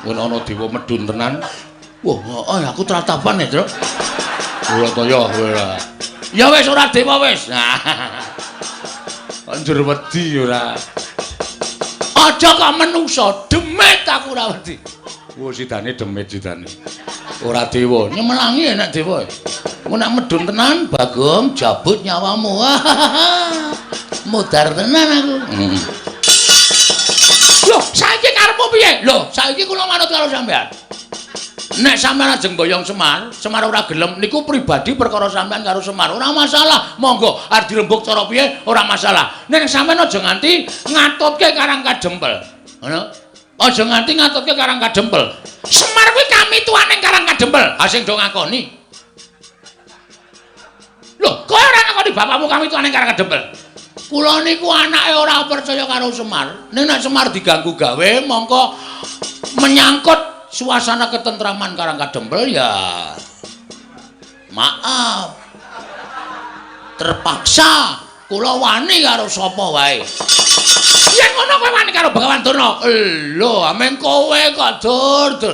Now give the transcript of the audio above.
Ngono ana dewa medun tenan. Wah, heeh aku tratapan ya, Truk. Ora to ya ora. Ya wis ora dewa wis. Kok njur wedi ora. Aja kok menungsa, demit aku ora wedi. Wah, sidane demit sidane. Ora dewa, nyemelangi nek dewa. Engko nek medun tenan, Bagong jabut nyawamu. Mudar tenan aku. Loh, saiki karepmu piye? Loh, saiki kula manut karo sampean. Nek sampean ajeng boyong Semar, Semar ora gelem niku pribadi perkara sampean karo Semar. Ora masalah. Monggo arep dirembug cara piye ora masalah. Nek sampean aja nganti ngatutke Karang Kadempel. Ngono? Aja nganti ngatutke Karang Kadempel. Semar kuwi kamituwane Karang Kadempel. Ha sing do ngakoni. Loh, kowe ora ngakoni bapakmu kamituwane Karang Kadempel? Kula niku anake ora percaya karo Semar. Ning nek Semar diganggu gawe mongko menyangkut suasana ketentraman Karang Kadempel ya maaf. Terpaksa kula wani karo sapa wae. Yen ngono kowe wani karo Begawan Durna. Lho, ameng kowe kok dur dur.